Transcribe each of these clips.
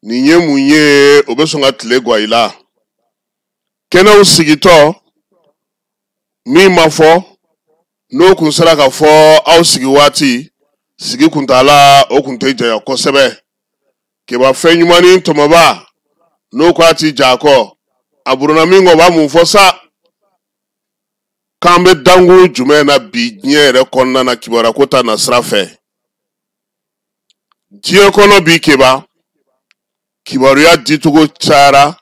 Nin ye mun ye? O bɛ sɔn ka tile gwa i la. Kɛnɛw sigitɔ min ma fɔ, n'o kun sera ka fɔ aw sigi waati, sigi kuntaala o kun tɛ janya kosɛbɛ. Keba fɛn ɲuman ni tɔmɔba, n'o ko a ti ja a kɔ, a burunna min kɔ, o b'a mun fɔ sa? K'an bɛ dankun jumɛn na bi diɲɛ yɛrɛ kɔnɔna na kibaruya ko ta na sira fɛ? Diɲɛ kɔnɔ bi Keba, kibaruya dicogo cayara,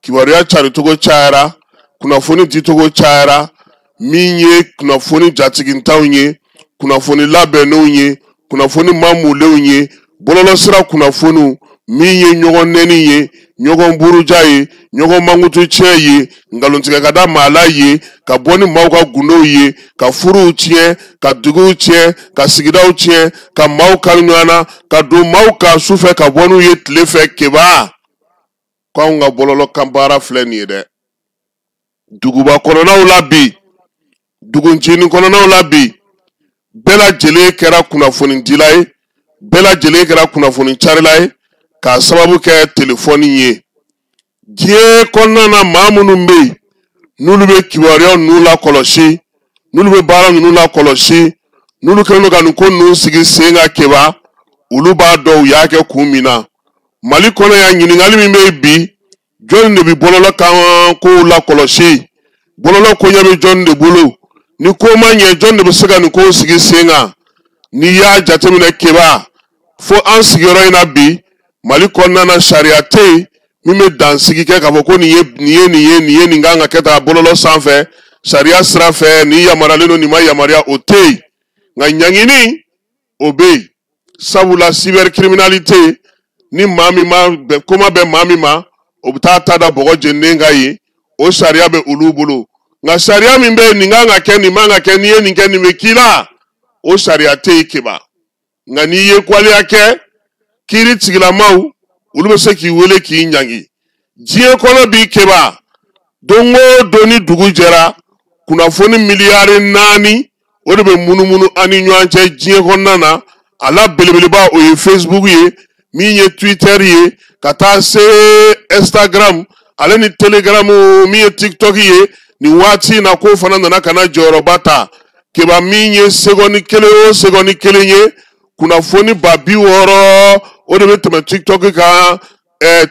kibaruya caricogo cayara, kunnafoni dicogo cayara. Min ye kunnafoni jatigintanw ye, kunnafoni labɛnnenw ye, kunnafoni mamulenw ye, bɔlɔlɔsira kunnafoniw, min ye ɲɔgɔn nɛni ye, ɲɔgɔn buruja ye, ɲɔgɔn mankutu tiɲɛ ye, nkalontigɛ ka da maa la ye, ka bɔ ni maaw ka gundow ye, ka furuw tiɲɛ, ka duguw tiɲɛ, ka sigidaw tiɲɛ, ka maaw kari ɲɔgɔn na, ka don maaw kan sufɛ, ka bɔ n'u ye tile fɛ. Keba, ko anw ka bɔlɔlɔ kan baara filɛ nin ye dɛ. Duguba kɔnɔnaw la bi, duguncinin kɔnɔnaw la bi, bɛɛ lajɛlen kɛra kunnafonidila ye, bɛɛ lajɛlen kɛra kunnafoni carila ye k'a sababu kɛ telefɔni ye. Diɲɛ kɔnɔna na, maa minnu bɛ yen n'olu bɛ kibaruya ninnu lakɔlɔsi, n'olu bɛ baara ninnu lakɔlɔsi, n'olu kɛlen don ka nin ko ninnu sigi sen kan Keba, olu b'a dɔn u y'a kɛ kun min na. Mali kɔnɔ yan, ɲininkali min bɛ yen bi, jɔnni de bɛ bɔlɔlɔ kan kow lakɔlɔsi? Bɔlɔlɔ koɲɛ bɛ jɔnni de bolo? Ni ko ma ɲɛ, jɔnni de bɛ se ka nin kow sigi sen kan? N'i y'a jateminɛ Keba, fo an sigiyɔrɔ in na bi, Mali kɔnɔna na, sariya tɛ yen min bɛ dansigi kɛ k'a fɔ ko nin ye nin ye nin ye nin ye nin kan ka kɛ tan bɔlɔlɔ sanfɛ sariya sira fɛ, nin yamaruyalen don, nin ma yamaruya, o tɛ yen. Nka ɲangini o bɛ yen, sabula cybercriminalité, ni maa min ma bɛn, ko ma bɛn maa min ma, o bɛ taa ta da bɔgɔ jeninen kan yen, o sariya bɛ olu bolo. Nka sariya min bɛ yen, nin kan ka kɛ, nin man ka kɛ, n'i ye nin kɛ, nin bɛ k'i la, o sariya tɛ yen Keba. Nka n'i ye waleya kɛ, kiiri tigilamaw olu bɛ se k'i wele k'i ɲangi. Diɲɛ kɔnɔ bi Keba, don o don ni dugu jɛra, kunnafoni miliyari 4 o de bɛ munumunu an ni ɲɔgɔn cɛ diɲɛ kɔnɔna na. A la belebeleba, o ye Facebook ye, min ye Twitter ye, ka taa se Instagram ale ni Telegram, min ye TikTok ye. Nin waati in na, k'o fana nana ka na jɔyɔrɔba ta Keba. Min ye segɔni kelen o segɔni kelen ye, kunnafoni 60 000 o de bɛ tɛmɛ TikTok kan,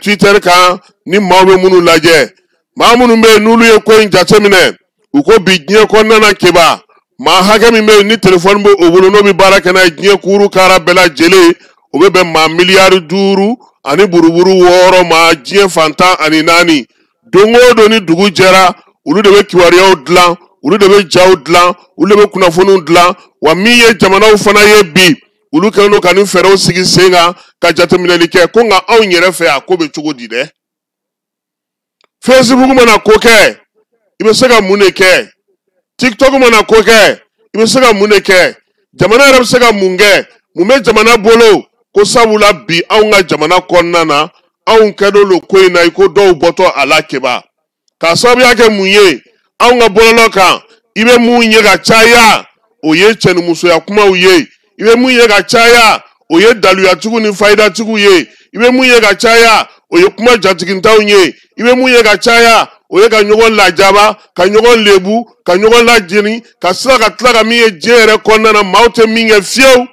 Twitter kan, ni maaw bɛ minnu lajɛ. Maa minnu bɛ yen n'olu ye ko in jateminɛ, u ko bi diɲɛ kɔnɔna na Keba, maa hakɛ min bɛ yen ni telefɔni bɛ o bolo, n'o bɛ baara kɛ n'a ye diɲɛ kuru kara bɛɛ lajɛlen, o bɛ bɛn maa miliyari 5 ni buruburu 6 ma diɲɛ fan 14. Don o don ni dugu jɛra, olu de bɛ kibaruyaw dilan, olu de bɛ jaw dilan, olu de bɛ kunnafoniw dilan. Wa min ye jamanaw fana ye bi, olu kɛlen don ka nin fɛɛrɛw sigi sen kan ka jateminɛli kɛ ko nka anw yɛrɛ fɛ, a ko bɛ cogo di dɛ? Facebook mana ko kɛ, i bɛ se ka mun de kɛ? TikTok mana ko kɛ, i bɛ se ka mun de kɛ? Jamana yɛrɛ bɛ se ka mun kɛ? Mun bɛ jamana bolo? Ko sabula bi, anw ka jamana kɔnɔna na, anw kɛlen don ko in na i ko dɔw bɔtɔ a la Keba. K'a sababuya kɛ mun ye? Anw ka bɔlɔlɔ kan, i bɛ mun ye ka caya, o ye cɛnimusoya kumaw ye. I bɛ mun ye ka caya, o ye daluyatigiw ni fayidatigiw ye. I bɛ mun ye ka caya, o ye kuma jatigintanw ye. I bɛ mun ye ka caya, o ye ka ɲɔgɔn lajaba, ka ɲɔgɔn lebu, ka ɲɔgɔn lajeni, ka sira ka tila ka min ye diɲɛ yɛrɛ kɔnɔna na, maaw tɛ min kɛ fiyewu,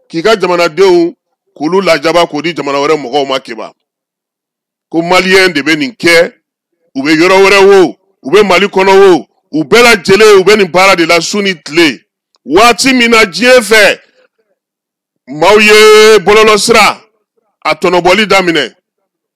k'i ka jamanadenw k'olu lajaba, k'o di jamana wɛrɛ mɔgɔw ma Keba. Ko maliyɛn de bɛ nin kɛ, u bɛ yɔrɔ wɛrɛ wo, u bɛ Mali kɔnɔ wo, u bɛɛ lajɛlen u bɛ nin baara de la su ni tile. Waati min na diɲɛ fɛ maaw ye bɔlɔlɔsira a tɔnɔbɔli daminɛ,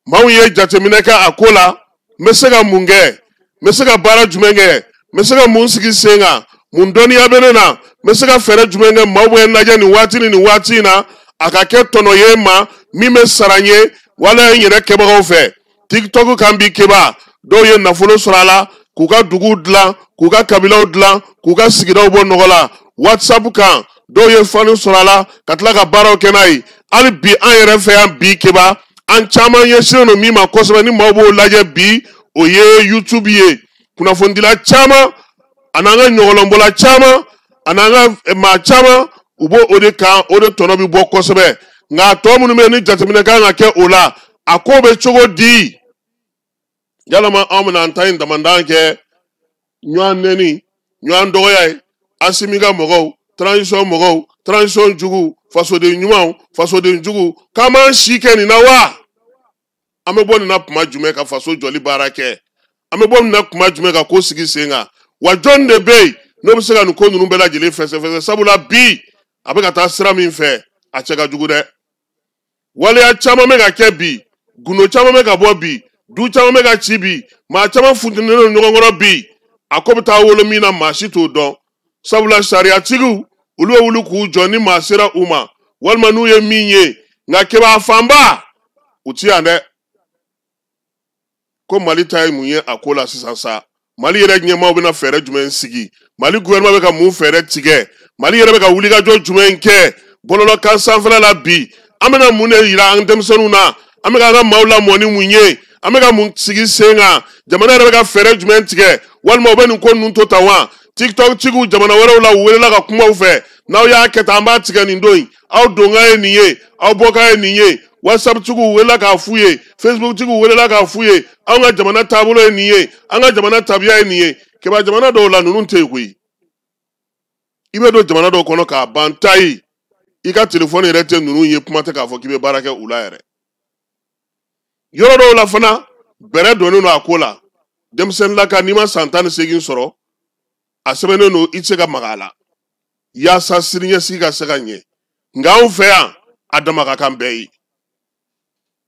maaw ye jateminɛ kɛ a ko la, n bɛ se ka mun kɛ, n bɛ se ka baara jumɛn kɛ, n bɛ se ka mun sigi sen kan, mun dɔnniya bɛ ne na, n bɛ se ka fɛɛrɛ jumɛn kɛ, maaw bɛ n lajɛ nin waati ni nin waati in na, a ka kɛ tɔnɔ ye n ma min bɛ sara n ye wala n yɛrɛ kɛbagaw fɛ. TikTok kan bi Keba, dɔw ye nafolo sɔrɔ a la k'u ka duguw dilan, k'u ka kabilaw dilan, k'u ka sigidaw bɔ nɔgɔ la. WhatsApp kan, dɔw ye fani sɔrɔ a la ka tila ka baaraw kɛ n'a ye. Hali bi an yɛrɛ fɛ yan bi Keba, an caman ɲɛsinnen don min ma kosɛbɛ, ni maaw b'o lajɛ bi, o ye YouTube ye. Kunnafonidila caman an'an ka ɲɔgɔlɔnbɔla caman an'an ka maa caman, u b'o o de kan, o de tɔnɔ bɛ bɔ kosɛbɛ. Nka tɔ minnu bɛ yen ni jateminɛ kan ka kɛ o la, A ko bɛ cogo di? Yalama anw bɛna an ta in damandan kɛ ɲɔgɔn nɛni, ɲɔgɔn dɔgɔya ye, Asimi ka mɔgɔw, transition mɔgɔw, transition jugu, fasoden ɲumanw, fasoden jugu, k'an b'an si kɛ nin na wa? An bɛ bɔ nin na kuma jumɛn ka faso jɔli baara kɛ? An bɛ bɔ nin na kuma jumɛn ka ko sigi sen kan? Wa jɔn de bɛ yen n'o bɛ se ka nin ko ninnu bɛɛ lajɛlen fɛsɛfɛsɛ? Sabula bi a bɛ ka taa sira min fɛ, a cɛ ka jugu dɛ. Waleya caman bɛ ka kɛ bi, gundo caman bɛ ka bɔ bi, du caman bɛ ka ci bi, maa caman funtenilen don ɲɔgɔn kɔrɔ bi. A ko bɛ taa wolo min na, maa si t'o dɔn. Sabula sariyatigiw, olu bɛ wuli k'u jɔ ni maa sera u ma, walima n'u ye min ye. Nka kebaa fanba, u ti yan dɛ. Ko Mali ta ye mun ye a ko la sisan sa? Mali yɛrɛ ɲɛmaaw bɛna fɛɛrɛ jumɛn sigi? Mali gouvernement bɛ ka mun fɛɛrɛ tigɛ? Mali yɛrɛ bɛ ka wulikajɔ jumɛn kɛ bɔlɔlɔkan sanfɛla la bi? An bɛna mun de yira an denmisɛnninw na? An bɛ ka an ka maaw lamɔ ni mun ye? An bɛ ka mun sigi sen kan? Jamana yɛrɛ bɛ ka fɛɛrɛ jumɛn tigɛ? Walima u bɛ nin ko ninnu to tan wa? TikTok tigiw jamana wɛrɛw la, u welela ka kuma u fɛ. N'aw y'a kɛ tan, an b'a tigɛ nin don in. Aw donkan ye nin ye, aw bɔkan ye nin ye. WhatsApp tigiw welela k'a f'u ye, Facebook tigiw welela k'a f'u ye, anw ka jamana taabolo ye nin ye, an ka jamana tabiya ye nin ye. Keba, jamana dɔw la ninnu tɛ yen koyi. I bɛ don jamana dɔw kɔnɔ k'a ban ta ye, i ka telefɔni yɛrɛ tɛ ninnu ye, kuma tɛ k'a fɔ k'i bɛ baara kɛ u la yɛrɛ. Yɔrɔ dɔw la fana, bɛrɛ donnen don a ko la. Denmisɛnnin ka n'i ma san 18 sɔrɔ, a sɛbɛnnen don i tɛ se ka maga a la, yaasa siniɲɛsigi ka se ka ɲɛ. Nka anw fɛ yan, a dama ka kan bɛɛ ye.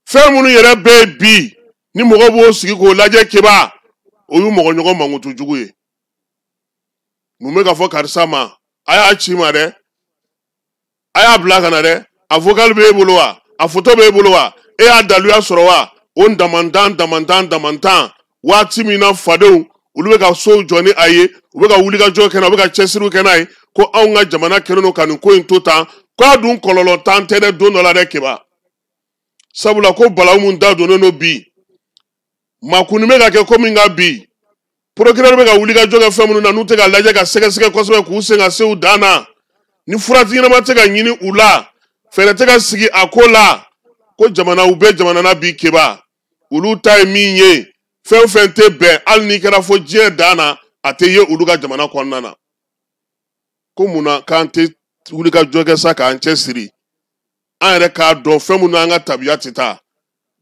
Fɛn minnu yɛrɛ bɛ yen bi, ni mɔgɔ b'o sigi k'o lajɛ keba, o y'u mɔgɔ ɲɔgɔn mankutu jugu ye. Mun bɛ ka fɔ karisa ma? A y'a ci ma dɛ, a y'a bila ka na dɛ. A vocal b'e bolo wa? A photo b'e bolo wa? E y'a daluya sɔrɔ wa? O damantan damantan damantan. Waati min na fadenw olu bɛ ka sow jɔ ni a ye, u bɛ ka wulikajɔ kɛ n'a ye, u bɛ ka cɛsiriw kɛ n'a ye, ko anw ka jamana kɛlen don ka nin ko in to tan, k'a dun kɔlɔlɔ tan tɛ dɛ don dɔ la dɛ keba. Sabula ko balawu mun da donnen don bi, makunni bɛ ka kɛ ko min kan bi, procureur bɛ ka wulikajɔ kɛ fɛn minnu na, n'u tɛ ka lajɛ ka sɛgɛsɛgɛ kosɛbɛ k'u sen ka se u dan na, ni furati ɲɛnama tɛ ka ɲini u la, fɛɛrɛ tɛ ka sigi a ko la, ko jamanaw bɛ jamana na bi keba, olu ta ye min ye, fɛn fɛn tɛ bɛn, hali n'i kɛra fo diɲɛ dan na, a tɛ ye olu ka jamana kɔnɔna na. Ko munna k'an tɛ wulikajɔ kɛ sa k'an cɛsiri, an yɛrɛ k'a dɔn fɛn minnu n'an ka tabiya tɛ taa?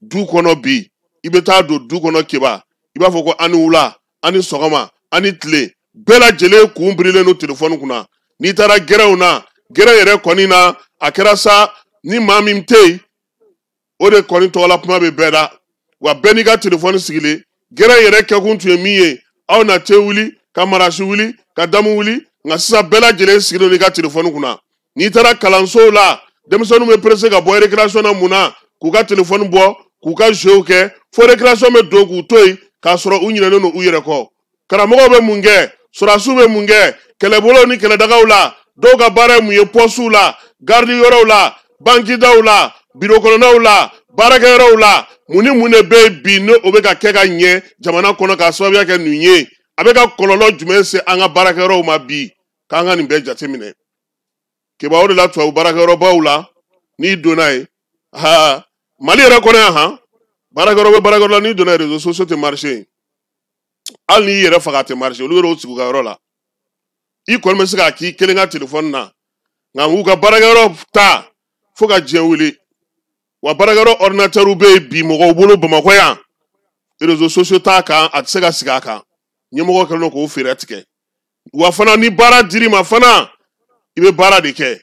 Du kɔnɔ bi, i bɛ taa don du kɔnɔ keba, i b'a fɔ ko an ni wula, an ni sɔgɔma, an ni tile, bɛɛ lajɛlen kun birilen don telefɔni kunna. N'i taara gɛrɛnw na, gɛrɛn yɛrɛ kɔni na, a kɛra sa ni maa min tɛ yen, o de kɔni tɔgɔla kuma bɛ bɛɛ da. Wa bɛɛ n'i ka telefɔni sigilen. Gɛrɛn yɛrɛ kɛkun tun ye min ye, aw na te wuli, ka marasi wuli, ka damu wuli, nka sisan bɛɛ lajɛlen sigilen don n'i ka telefɔni kunna. N'i taara kalansow la, denmisɛnninw bɛ pressé ka bɔ récréation na mun na? K'u ka telefɔni bɔ, k'u ka jeux kɛ, fo récréation bɛ don k'u to yen, k'a sɔrɔ u ɲinɛnen don u yɛrɛ kɔ. Karamɔgɔw bɛ mun kɛ? Sɔrɔdasiw bɛ mun kɛ? Kɛlɛbolow ni kɛlɛdagaw la, dɔw ka baara ye mun ye? Pɔsiw la, garidi yɔrɔw la, bankidaw la, biro kɔnɔnaw la, baarakɛyɔrɔw la, mun ni mun de bɛ yen bi ni o bɛ ka kɛ ka ɲɛ jamana kɔnɔ k'a sababuya kɛ nin ye? A bɛ ka kɔlɔlɔ jumɛn se an ka baarakɛyɔrɔw ma bi? K'an ka nin bɛɛ jateminɛ. Keba, o de la tubabu baarakɛyɔrɔbaw la, n'i donna yen, ha, Mali yɛrɛ kɔnɔ yan, han, baarakɛyɔrɔ bɛ baarakɛyɔrɔ la, n'i donna, réseaux sociaux tɛ marché yen. Hali n'i yɛrɛ faga, a tɛ marché. Olu yɛrɛ sigi u ka yɔrɔ la, i kɔni bɛ se k'a k'i kelen ka telefɔni na, nka u ka baarakɛyɔrɔ ta fo ka diɲɛ wuli. Wa baarakɛyɔrɔ ordinateur bɛ yen bi mɔgɔw bolo Bamakɔ yan, réseaux sociaux t'a kan, a tɛ se ka sigi a kan. Ɲɛmɔgɔ kɛlen don k'o fɛɛrɛ tigɛ. Wa fana, ni baara dir'i ma fana, i bɛ baara de kɛ.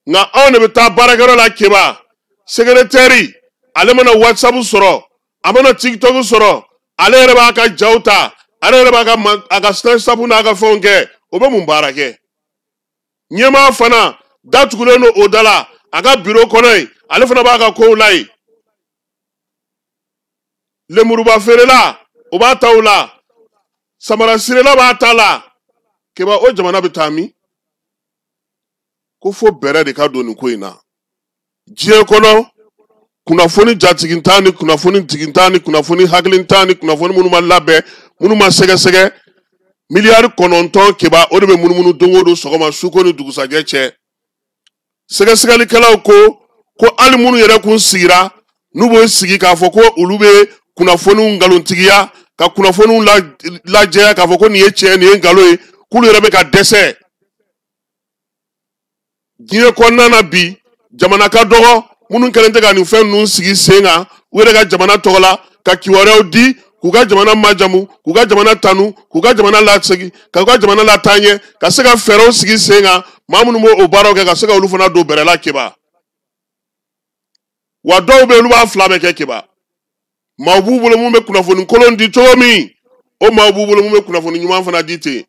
Nka anw de bɛ taa baarakɛyɔrɔ la keba, secrétaire ale mana WhatsApp sɔrɔ, a mana TikTok sɔrɔ, ale yɛrɛ b'a ka jaw ta, ale yɛrɛ b'a ka a ka Snapchat n'a ka fɛnw kɛ. O bɛ mun baara kɛ? Ɲɛmaa fana datugulen don o da la a ka biro kɔnɔ yen, ale fana b'a ka kow la yen. Lemuruba feerela, o b'a ta o la, samara sirila b'a ta la. Keba, o jamana bɛ taa min? Ko fo bɛrɛ de ka don nin ko in na. Diɲɛ kɔnɔ kunnafoni jatigintan ni kunnafoni tigintan ni kunnafoni hakilintan ni kunnafoni minnu ma labɛn, minnu ma sɛgɛsɛgɛ, 9 miliyari keba, o de bɛ munumunu don o don sɔgɔma, suko ni dugusajɛ cɛ. Sɛgɛsɛgɛlikɛlaw ko ko hali minnu yɛrɛ kun sigira n'u b'o sigi k'a fɔ ko olu bɛ kunnafoniw nkalontigiya, ka kunnafoniw lajɛya k'a fɔ ko nin ye tiɲɛ, nin ye nkalon ye, k'olu yɛrɛ bɛ ka dɛsɛ. Diɲɛ kɔnɔna na bi, jamana ka dɔgɔ minnu kɛlen tɛ ka nin fɛn ninnu sigi sen kan u yɛrɛ ka jamana tɔgɔ la, ka kibaruyaw di, k'u ka jamana majamu, k'u ka jamana tanu, k'u ka jamana lasegin, k'u ka jamana lataaɲɛ, ka se ka fɛɛrɛw sigi sen kan, maa minnu b'o baaraw kɛ ka se ka olu fana don bɛrɛ la Keba. Wa dɔw bɛ yen, olu b'a fila bɛɛ kɛ Keba. Maaw b'u bolo mun bɛ kunnafoni kolon di cogo min, o maaw b'u bolo mun bɛ kunnafoni ɲuman fana di ten.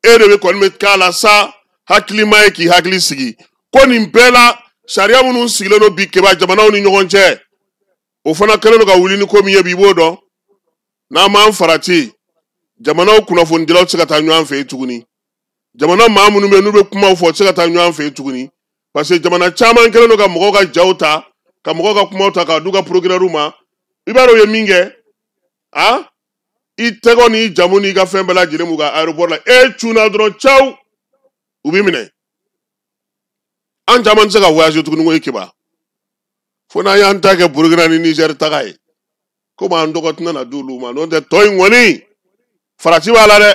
E de bɛ kɔni bɛ k'a la sa, hakilima ye k'i hakili sigi ko nin bɛɛ la, sariya minnu sigilen don bi Keba jamanaw ni ɲɔgɔn cɛ, o fana kɛlen don ka wuli ni ko min ye bi, i b'o dɔn. N'an m'an farati, jamanaw kunnafonidilaw tɛ se ka taa ɲɔgɔn fɛ yen tuguni. Jamana maa minnu bɛ yen n'u bɛ kumaw fɔ, u tɛ se ka taa ɲɔgɔn fɛ yen tuguni, parce que jamana caman kɛlen don ka mɔgɔw ka jaw ta, ka mɔgɔw ka kumaw ta k'a d'u ka procureur ma. I b'a dɔn u ye min kɛ, a i tɛgɛ n'i jamu n'i ka fɛn bɛɛ lajɛlen b'u ka aéroport la, e cunna dɔrɔn caw, u b'i minɛ. An caman tɛ se ka voyager tuguni ko Keba, fo n'an y'an ta kɛ Burukina ni Niger taga ye, komi an tɔgɔ tɛna na di olu ma. N'o tɛ, tɔ in kɔni farati b'a la dɛ.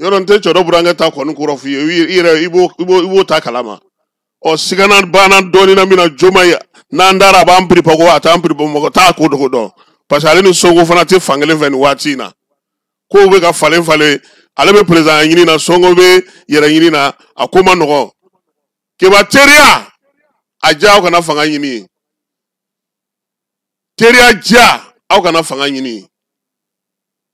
Yɔrɔ n tɛ cɛ dɔ burankɛ ta kɔni kɔrɔ f'i ye, i yɛrɛ i b'o ta kalama. Ɔ sigana banna dɔɔnin na min na, Joma ye n'an taara a b'an piripa ko a t'an piripa, mɔgɔ t'a ko dogo dɔn, parce que ale ni Sonko fana tɛ fankelen fɛ nin waati in na. Kow bɛ ka falen falen, ale bɛ président ɲini na, Sonko bɛ yɛrɛ ɲini na, a ko ma nɔgɔn. Keba, teriya a diya, aw kana fanga ɲini. Teriya diya, aw kana fanga ɲini.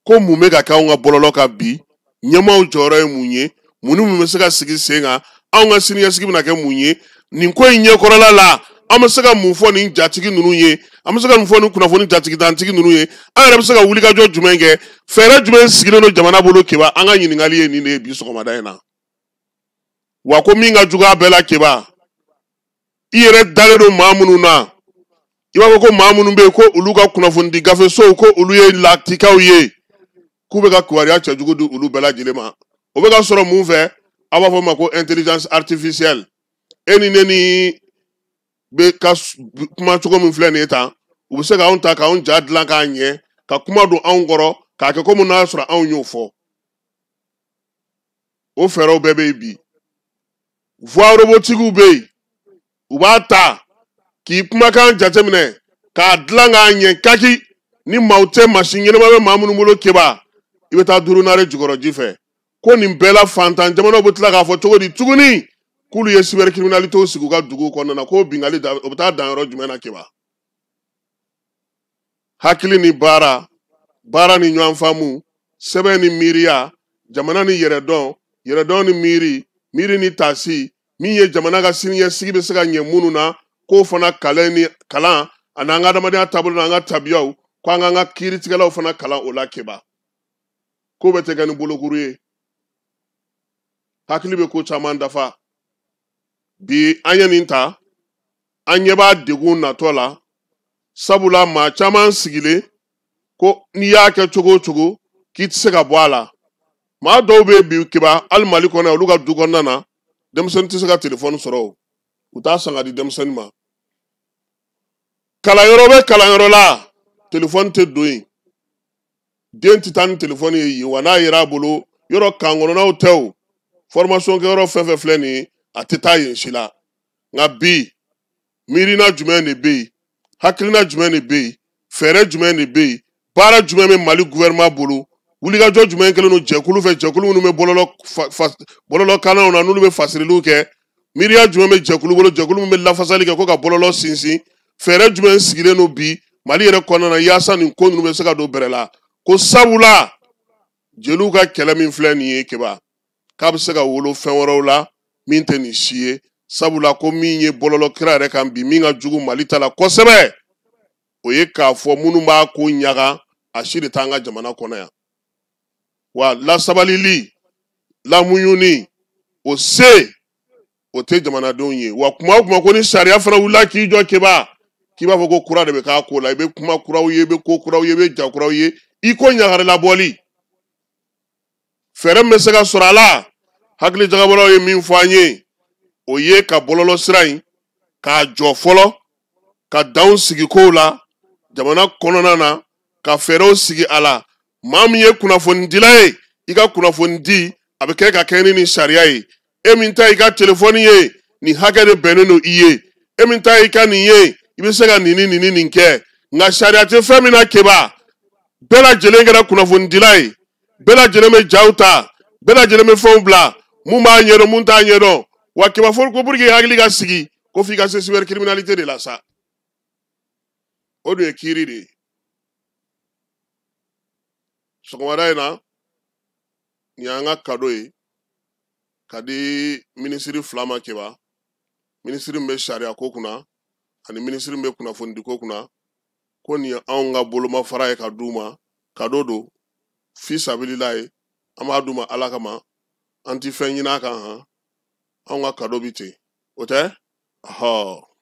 Ko mun bɛ ka kɛ anw ka bɔlɔlɔ kan bi? Ɲɛmaaw jɔyɔrɔ ye mun ye? Mun ni mun bɛ se ka sigi sen kan? Anw ka siniɲɛsigi bɛna kɛ mun ye nin ko in ɲɛkɔrɔla la? An bɛ se ka mun fɔ nin jatigi ninnu ye? An bɛ se ka mun fɔ nin kunnafoni jatigitantigi ninnu ye? An yɛrɛ bɛ se ka wulikajɔ jumɛn kɛ? Fɛɛrɛ jumɛn sigilen don jamana bolo Keba? An ka ɲininkali ye nin de ye bi sɔgɔmada in na. Wa ko min ka jugu a bɛɛ la Keba, i yɛrɛ dalen don maa minnu na, i b'a fɔ ko maa minnu bɛ yen ko olu ka kunnafonidi gafesow, ko olu ye latikaw ye, k'u bɛ ka kibaruya cɛjugu di olu bɛɛ lajɛlen ma. O bɛ ka sɔrɔ mun fɛ? A b'a fɔ o ma ko intelligence artificielle. E ni ne ni bɛ ka kuma cogo min filɛ nin ye tan, u bɛ se k'anw ta k'anw ja dilan k'a ɲɛ, ka kuma don anw kɔrɔ k'a kɛ komi n'a sɔrɔ anw y'o fɔ. O fɛɛrɛw bɛɛ bɛ yen bi. Voix robotiques bɛ yen, u b'a ta k'i kumakan jateminɛ k'a dilan k'a ɲɛ kaki. Ni maaw tɛ, masin ɲɛnama bɛ maa minnu bolo Keba, i bɛ taa durunare jukɔrɔ ji fɛ. Ko nin bɛɛ la, fantan jamanaw bɛ tila k'a fɔ cogo di tuguni k'olu ye cybercriminalité sigi u ka duguw kɔnɔna na, k'o binkanni da, o bɛ taa dan yɔrɔ jumɛn na Keba? Hakili ni baara, baara ni ɲɔgɔn faamu, sɛbɛn ni miiriya, jamana ni yɛrɛdɔn, yɛrɛdɔn ni miiri, miiri ni taasi, min ye jamana ka siniɲɛsigi bɛ se ka ɲɛ minnu na, k'o fana kalan ni kalan ani an ka adamadenya taabolo n'an ka tabiyaw, ko an k'an ka kiiritigɛlaw fana kalan o la Keba. Ko bɛɛ tɛ kɛ ni bolokuru ye, hakili bɛ ko caman dafa. Bi an ye nin ta, an ɲɛ b'a degun natɔ la, sabula maa caman sigilen ko n'i y'a kɛ cogo o cogo k'i tɛ se ka bɔ a la. Maa dɔw bɛ bi Keba, hali Mali kɔnɔ, olu ka du kɔnɔna na, denmisɛnnin tɛ se ka telefɔni sɔrɔ, o u t'a san ka di denmisɛnnin ma. Kalanyɔrɔ bɛ kalanyɔrɔ la, telefɔni tɛ don yen, den tɛ taa ni telefɔni ye yen. Wa n'a yera a bolo, yɔrɔ kan kɔnɔnaw tɛ o, formation kɛyɔrɔ fɛn fɛn filɛ nin ye, a tɛ taa yen si la. Nka bi, miirina jumɛn de bɛ yen? Hakilina jumɛn de bɛ yen? Fɛɛrɛ jumɛn de bɛ yen? Baara jumɛn bɛ Mali gouvernement bolo? Wulikajɔ jumɛn kɛlen don jɛkulu fɛ, jɛkulu minnu bɛ bɔlɔlɔ kannaw na, n'olu bɛ fasiriliw kɛ? Miiriya jumɛn bɛ jɛkulu bolo, jɛkulu min bɛ lafasali kɛ ko ka bɔlɔlɔ sinsin? Fɛɛrɛ jumɛn sigilen don bi Mali yɛrɛ kɔnɔna na yaasa nin ko ninnu bɛ se ka don bɛrɛ la? Ko sabula jeliw ka kɛlɛ min filɛ nin ye Keba, k'a bɛ se ka wolo fɛn wɛrɛw la min tɛ nin si ye, sabula ko min ye bɔlɔlɔ kira yɛrɛ kan bi, min ka jugu Mali ta la kosɛbɛ, o ye k'a fɔ minnu b'a ko ɲaga, a si de t'an ka jamana kɔnɔ yan. Wa lasabalili, lamuɲuni, o se o tɛ jamanadenw ye. Wa kuma o kuma ko ni sariya fana wulila k'i jɔ Keba, k'i b'a fɔ ko kura de bɛ k'a ko la, i bɛ kuma kuraw ye, i bɛ ko kuraw ye, i bɛ ja kuraw ye, i ko ɲagarila. Fɛɛrɛ min bɛ se ka sɔrɔ a la, hakili jagabɔlaw ye min fɔ an ye, o ye ka bɔlɔlɔ sira in k'a jɔ fɔlɔ. Ka danw sigi kow la jamana kɔnɔna na, ka fɛɛrɛw sigi a la. Maa min ye kunnafonidila ye, i ka kunnafoni di a bɛ kɛ ka kɛ ni nin sariya ye. E min ta i ka telefɔni ye, nin hakɛ de bɛnnen don i ye. E min ta i ka nin ye, i bɛ se ka nin ni nin ni nin kɛ. Nka sariya tɛ fɛn min na Keba, bɛɛ lajɛlen kɛra kunnafonidila ye, bɛɛ lajɛlen bɛ jaw ta, bɛɛ lajɛlen bɛ fɛnw bila, mun b'a ɲɛdɔn, mun t'a ɲɛdɔn. Wa Keba, fo ko pour que hakili ka sigi, ko f'i ka se cybercriminalité de la sa. O dun ye kiiri de ye. Sɔgɔmada in na, nin y'an ka kado ye ka di minisiri fila ma Keba, minisiri min bɛ sariya ko kunna ani minisiri min bɛ kunnafonidi ko kunna, ko nin ye anw ka bolomafara ye ka d'u ma. Kado don fi sabilila ye, an b'a d'u ma Ala kama, an ti fɛn ɲini a kan. Han, anw ka kado bi ten, o tɛ? Ɔhɔ.